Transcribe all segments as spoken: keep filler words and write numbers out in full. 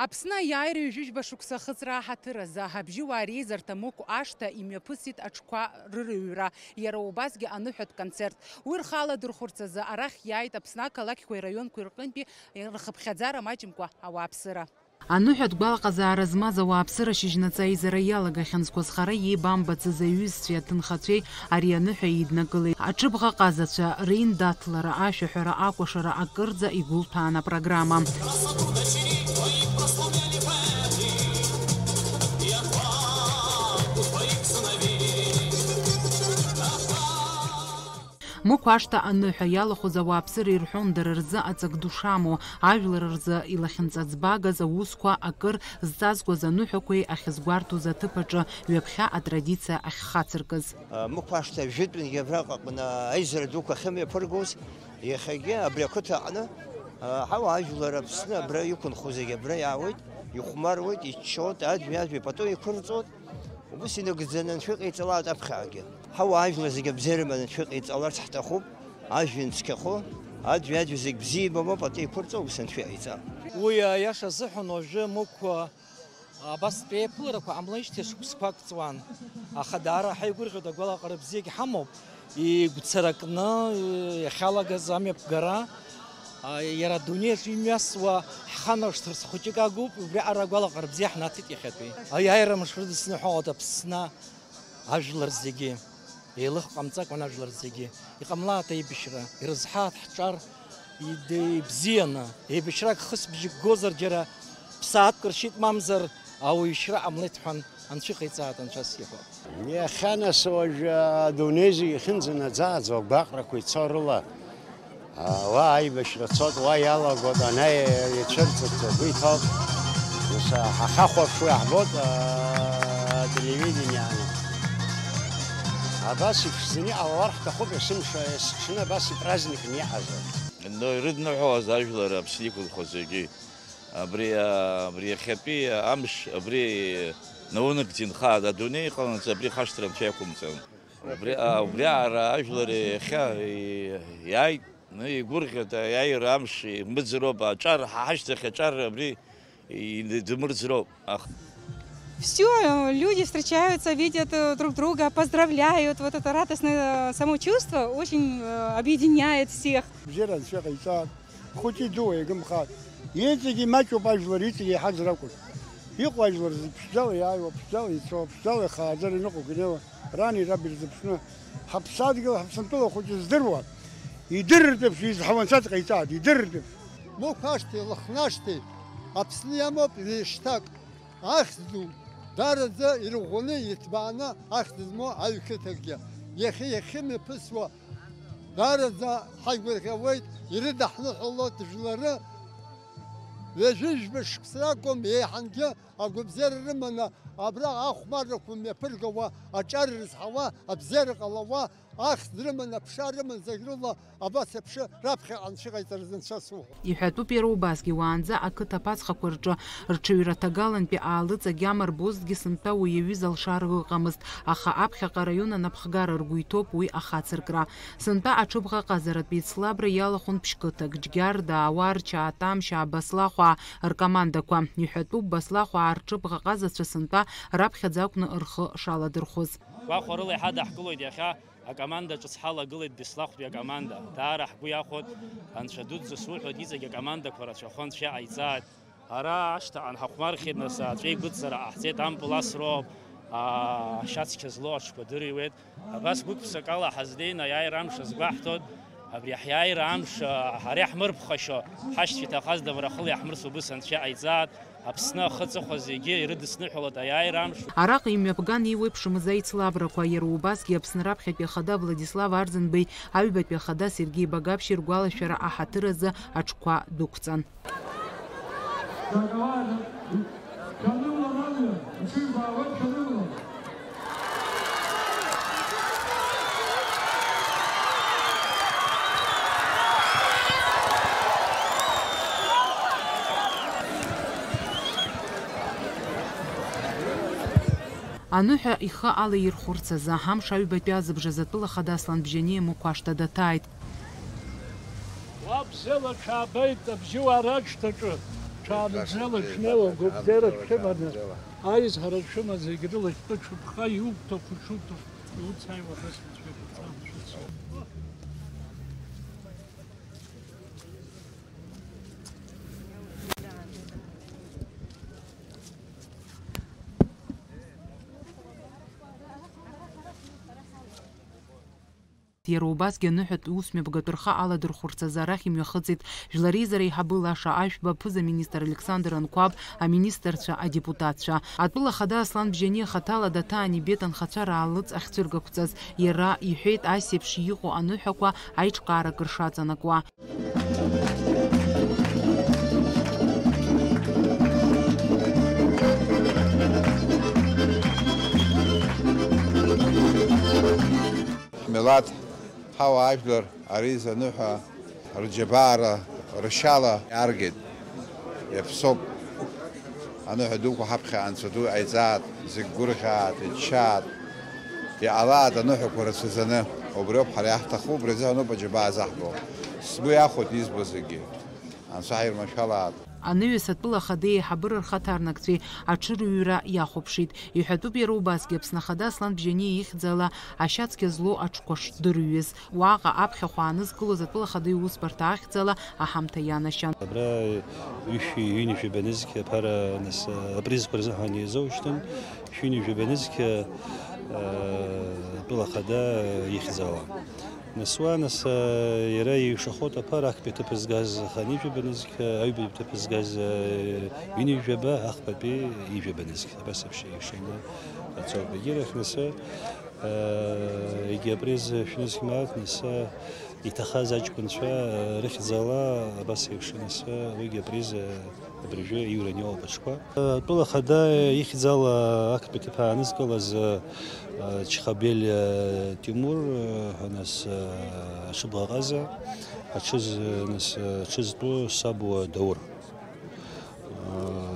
Аԥсны аиааира ҩажәижәба шықәса ахыҵра аҳаҭыр азы, абжьыуаа реизарҭа Мықә Ашҭа имҩаԥысит аҽқәа рырыҩра, иара убасгьы аныҳәатә концерт. Уи рхы аладырхәырц азы арахь иааит Аԥсны ақалақьқәеи раионқәеи рҟынтәи рхыԥхьаӡара маҷымкәа ауааԥсыра. Аныҳәатә гәалаҟазаара змаз ауааԥсыра шьыжьнаҵы аизара иалагахьан, зқәа зхара иеибамбацыз аҩызцәеи аҭынхацәеи ари аныҳәа еиднакылеит. Аҽыбӷаҟазацәа реиндаҭлара, ашәаҳәара, акәашара акырӡа игәылҭәаан апрограмма. Мықә ашҭа аныҳәа иалахәыз ауааԥсыра ирҳәон дара рзы аҵак ду шамоу, ажәлар рзы илахьынҵа ӡбагаз аусқәа акыр зҵазкуаз аныҳәақәеи ахьызгәарҭоз аҭыԥ аҿы ҩаԥхьа атрадициа ахьхацыркыз. Мықә ашҭа жәытәынгьы абраҟа аҟны аизара дуқәа ахьымҩаԥыргоз, иахьагьы абри ақыҭа аҟны, ҳауаажәлар Аԥсны абра иқәынхо зегьы абра иаауеит, ихәмаруеит, иччоит, аӡәи-аӡәи пату иқәырҵоит. Убыс инагӡаны анцәа иҟаиҵалааит аԥхьагьы. Ҳауаажәлар зегьы абзиарам анцәа иҟаиҵаларц ҳҭахуп, ажәҩан цқьахо, аӡәи-аӡәи зегь бзиа ибома, пату еиқәырҵо, ус анцәа иҟаиҵа. Уи аиаша азыҳәан уажәы Мықә абас еиԥыларақәа ҟамлеижьҭеи шықәсқәак ҵуан, аха даара ҳаигәырӷьоит, агәалаҟара бзиагь ҳамоуп. Игәцаракны иахьалагаз амҩаԥгара, а, иара адунеи аҿы имҩасуа ҳханаршҭырц хәыҷык агуп, убриаҟара агәалаҟара бзиа ҳнаҭеит иахьатәи. Аиааира мыш рыдысныҳәалоит Аԥсны ажәлар зегьы, еилых ҟамҵакәан ажәлар зегьы. Иҟамлааит аибашьра, ирызҳааит ҳҿар иде-, ибзианы. Еибашьрак хысбжьык гозар џьара ԥсаатәк ршьит, мамзар ауаҩшьра ҟамлеит ҳәан. Анцәа иҟаиҵааит, анцәа сиҳәо. Иахьа нас уажәы адунеи зегьы ихьынӡанаӡааӡо агәаҟрақәа ицо рыла, а, уа аибашьра цоит, уа иалагоит, ана ицәырҵырц агәы иҭоуп. Нас, а, ҳахьахәаԥшуа иаҳбоит, а, ателевидение ана. Абас иԥшӡаны иҟалалар ҳҭахуп есымша, есҽны абас ипраздникны иҟазар. Но ирыдныҳәалаз ажәлар Аԥсны иқәынхо зегьы. Абри, а, абри иахьатәи амш, абри наунагӡа инхааит, адунеи иҟаланаҵ абри хашҭра анцәа иақәымҵан. Убри, а, убри аара ажәлар иахьа и-, иааит, ну, игәырӷьоит, аиааира амш имыӡроуп, аҿар, ҳа ҳашьҭахь аҿар абри и-, дымырӡроуп. Ах. Все, э, люди встречаются, видят, э, друг друга, поздравляют. Вот это радостное, э, самочувство очень, э, объединяет всех. Бзиара анцәа иҟаиҵааит. Хәыҷи дууи еигымхааит. Иҵегьы имаҷуп ажәлар, иҵегьы еиҳаӡар акәын. Иҟоу ажәлар зегь ԥшӡала иааиуа, ԥшӡала ицо, ԥшӡала ихааӡара иныҟәо инеиуа, рани раби рзыԥшны, ҳаԥсадгьыл, ҳаԥсынтәыла хәыҷы здыруа, идырыртәеиԥш, изҳауа анцәа дҟаиҵааит, идырыртәеиԥш. Мықә ашҭеи Лыхнашҭеи Аԥсны иамоуп ҩышьҭак. Ахьӡ ду, дараӡа ирӷәӷәаны, иҭбааны ахьӡ змоу аҩ қыҭакгьы. Иахьа иахьымҩаԥысуа Даараӡа ҳаигәырӷьауеит, ирыдаҳныҳәалоит жәлары. Ҩажәижәба шықәса ракәым, еиҳангьы агәабзиара рыманы абра ахәмаррақәа мҩаԥыргауа, аҿар рызҳауа, абзиара ҟалауа, ахьӡ рыманы, аԥша рыманы, зегь рыла абас еиԥш раԥхьаҟа анцәа иҟаиҵарыз анцәа суҳәоит. Иҳәатәуп иара убасгьы, уаанӡа ақыҭа аԥацхақәа рҿы рҽыҩра ҭагалантәи аалыҵ агьама рбозҭгьы сынтәа уи аҩыза алшара ыҟамызт, аха аԥхьаҟа араион анапхгара ргәы иҭоуп уи ахацыркра. Сынтәа аҽыбӷаҟазаратә еицлабра иалахәын ԥшькыҭак, Џьгьарда, Ауарча, Атамшь, Баслахәаа ркомандақәа. Иҳәатәуп, Баслахәаа рҽыбӷаҟазацәа сынтәа раԥхьаӡа акәны рхы шаладырхәыз. Гәахәарыла иҳадаҳкылоит иахьа. Акоманда ҿыц ҳалагылеит Беслахәтәи акоманда. Даара ҳгәы иахәоит, анцәа дуӡӡа суҳәоит, иҵегь акомандақәа рацәахо анцәа иҟаиҵааит. Ара ашҭаҟа ҳахәмархьеит, нас аҵәеигәыдҵара ҟаҳҵеит, ампыл асроуп, аа, ашьацқьа злоу аҽқәа дырыҩуеит. Абас гәык-ԥсыкала ҳазнеины аиааира амш азгәаҳҭоит. Абри ҳиааира амш, аа, ҳара иаҳмырԥхашьо, ҳашьцәа иҭахаз дабрахыла иаҳмырс убыс анцәа иҟаиҵааит. Аԥсны ахы-аҵыхәа зегьы ирыдысныҳәалоит аиааира амш. Араҟа имҩаԥган еиуеиԥшымыз аицлабрақәа, иара убасгьы Аԥсны раԥхьатәи ахада Владислав Арӡынбеи аҩбатәи ахада Сергеи Багаԥшьи ргәалашәара аҳаҭыр азы аҽқәа дәықәҵан. Аныҳәа ихы алаирхәырц азы, амш аҩбатәи азыбжазы атәыла хада Аслан Бжьаниа Мықә ашҭа даҭааит. Уа бзиала шәаабеит, абжьыуаа рашҭаҿы. Ҽаанбзиала шәнеиуа, гәабзиара шәыманы, аизара шәымаз зегь рыла шәтәы шәыԥха, иуҭаху шәуҭаху, иуцааиуа абас шәыԥха. Иара убасгьы аныҳәатә усмҩаԥгатә рхы аладырхәырц азы арахь имҩахыҵит Жәлар Реизара еиҳабы Лаша Ашәба, аԥыза-министр Александр Анқәаб, аминистрцәа, адепутатцәа. Атәыла ахада Аслан Бжьаниа хаҭала Даҭаани Беҭ анхацәа раалыҵ ахьцәыргақәҵаз. Иара иҳәеит, ас еиԥш иҟоу аныҳәақәа аиҿкаара акыр шаҵанакуа. Ҳмилаҭ, ҳауаажәлар ари заныҳәа рџьабаара ршьала иааргеит. Иаԥсоуп. Аныҳәа дуқәа ҳаԥхьа анцәа ду ҟаиҵаат, зегь гәырӷьаат, иччаат. Иҟалаат аныҳәақәа рацәаӡаны. Убриоуп ҳара иаҳҭаху, убри азыҳәаноуп аџьабаа заҳбо. Сгәы иахәоит избо зегьы. Анцәа ҳаирманшәалаат. Анаҩс атәыла ахада еиҳабыра рхаҭарнакцәеи аҽырҩра иахәаԥшит. Иҳәатәуп иара убасгьы Аԥсны ахада Аслан Бжьаниа ихьӡала ашьацқьа злоу аҽқәа шдырҩыз. Уаҟа аԥхьахә аанызкылоз атәыла ахада иусбарҭа ахьӡала аҳамҭа ианашьан. Абра ҩышәи ҩынҩажәи банызқь аԥара, нас, апризқәа рзыҳәан еизоушьҭын, шәи ҩынҩажәи банызқь, а, атәыла ахада ихьӡала. Нас уа, нас, а, иара иҩшахоит аԥара, актәи аҭыԥ згаз ханижәаба нызқь, аҩбатәи аҭыԥ згаз, а, ҩынҩажәаба, ахԥатәи ижәаба нызқь. Абас еиԥш еиԥшны ацоуп. Егьирахь, нас, а, егьи априз шәнызқь мааҭ, нас, а, иҭахаз аҷкәынцәа, а, рыхьӡала абас еиԥш, нас, а, уигьы априз, а, Абыржәы иҩран иоуп аҽқәа. Атәыла ахада ихьӡала актәи аҭыԥ аанызкылаз, Чхабель Тимур ҳәа, нас, аҽыбӷаҟаза, аҽыз, нас, аҽызтәу Сабуа Даур.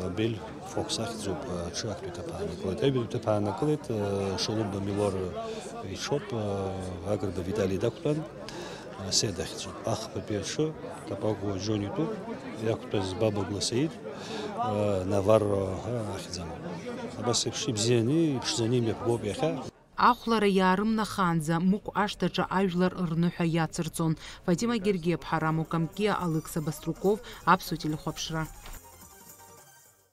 Абель Фокс ахьӡуп аҽы актәи аҭыԥ аанакылеит. Аҩбатәи аҭыԥ аанакылеит Шолумба Милор иҽоуп, Агрба Витали дақәтәан. Седа ахьӡуп. Ахԥатәи аҽы Тапагуа Џьон итәуп, иақәтәаз Бабагла Саид, Наварро ҳәа ахьӡ амоуп. Абас еиԥш ибзианы, иԥшӡаны имҩаԥгоуп иахьа. Ахәлара иаарымнахаанӡа Мықә ашҭаҿы ажәлар рныҳәа иацырҵон. Фатима Гергиаԥҳа, Рамо Камкиа, Алықьса Баструков, Аԥсуа телехәаԥшра.